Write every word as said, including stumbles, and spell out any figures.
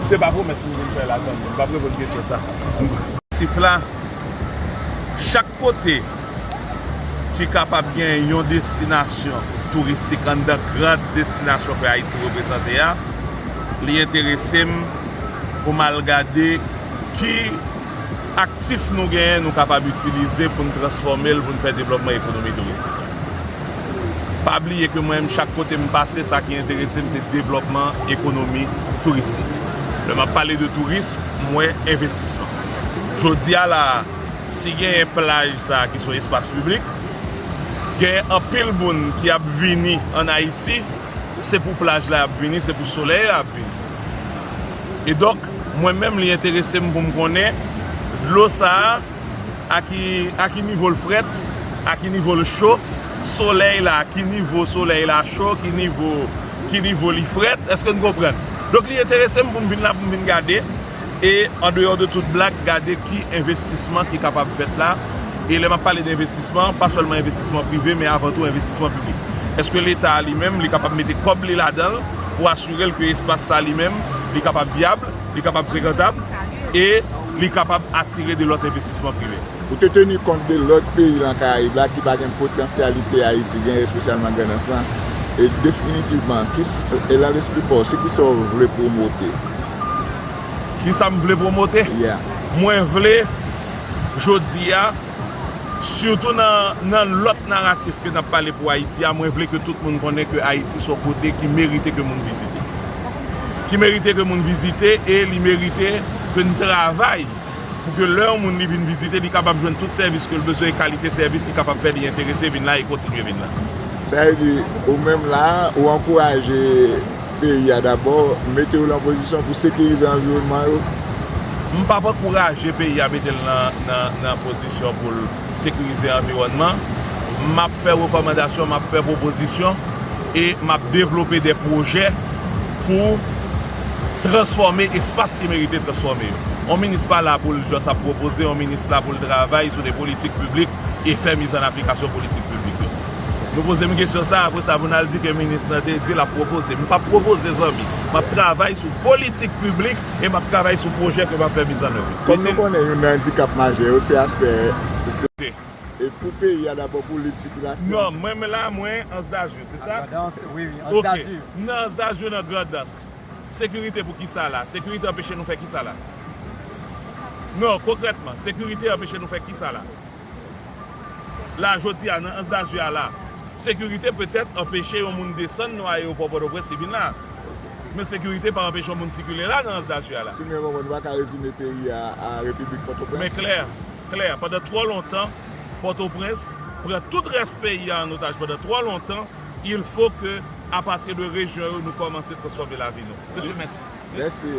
Se pa pwomès m vin fè la, zanmi m. M p ap reponn kesyon sa. Sif la, chak kote ki kapab gen yon destinasyon touristik anndan gran destinasyon ke Ayiti reprezante a, li enterese m pou m al gade ki aktif nou genyen nou kapab itilize pou n transfòme l, pou n fè devlòpman ekonomi touristik la. Pa bliye ke mwen menm, chak kote m pase, sa ki enterese m, se devlòpman ekonomi touristik. Lè m ap pale de touris, m wè envestisman. Jodi a la a, si genyen plaj sa a ki se yon espas piblik, genyen anpil moun ki ap vini ann Ayiti, se pou plaj la y ap vini, se pou solèy la y ap vini. E donk, mwen menm, li enterese m pou m konnen dlo sa a, a ki, a ki nivo l frèt, a ki nivo l cho, solèy la, ki nivo solèy la cho, ki nivo, ki nivo li frèt, èske n konprann? Donk, li enterese m pou m vin la, pou m vin gade, e, andeyò de tout blag, gade ki envestisman ki kapab fèt la. E lè m ap pale de envestisman, pa sèlman envestisman prive, men avan tou envestisman piblik. Èske Leta a li menm, li kapab mete kòb li ladan l pou asire l ke espas sa li menm, li kapab vyab, li kapab frekantab, e li kapab atire de lòt envestisman prive? Ou te teni kont de lòt peyi nan Karayib la ki pa gen potansyalite Ayiti gen, espesyalman Grandans lan. E definitivman, ki s-, e nan lespri pa w, se ki sa w vle pwomote? Ki sa m vle pwomote? Yeah. Mwen vle, jodi a, sitou nan, nan lòt naratif ke n ap pale pou Ayiti a, mwen vle ke tout moun konnen ke Ayiti se yon kote ki merite ke moun vizite. Ki merite ke moun vizite e li merite ke n travay pou ke lè yon moun li vin vizite, li kapab jwenn tout sèvis ke l bezwen e kalite sèvis ki kapab fè li enterese vin la e kontinye vin la. Sa vle di, ou menm la, ou ankouraje peyi a dabò, mete yo nan pozisyon pou sekirize anviwònman yo? M p ap ankouraje peyi a mete l nan, nan, nan pozisyon pou l sekirize anviwònman. M ap fè rekòmandasyon, m ap fè pwopozisyon e m ap devlope de pwojè pou transfòme espas ki merite transfòme yo. Yon minis pa la pou l just ap pwopoze, yon minis la pou l travay sou de politik piblik e fè miz an aplikasyon politik piblik yo. Nou poze m kesyon sa, apre sa pou n al di ke minis lan te di l ap pwopoze. M p ap pwopoze, zanmi. M ap travay sou politik piblik e m ap travay sou pwojè ke m ap fè miz an èv. Kòm nou konnen, youn nan andikap majè yo se aspè se, e pou peyi a dabò pou lib sikilasyon. Non, mwen menm la, mwen, Anse d'Azur, se sa? Grandans, wi, wi, Anse d'Azur. Ok. Nan Anse d'Azur, nan Grandans. Sekirite pou kisa la? Sekirite anpeche nou fè kisa la? Non, konkrètman, sekirite anpeche nou fè kisa la? La, jodi a, nan Anse d'Azur a la, sekirite petèt anpeche yon moun desann nan ayewopò Pòtoprens, li vin la. Men sekirite pa anpeche yon moun sikile la nan Anse d'Azur a la. Si m byen konprann, nou pa ka rezime peyi a a Repiblik Pòtoprens? Men klè, klè, pandan twò lontan, Pòtoprens pran tout rès peyi a an otaj pandan twò lontan, il faut que, à partir de rejyon yo, nou kòmanse transfòme lavi nou. Mesye, mèsi. Mèsi.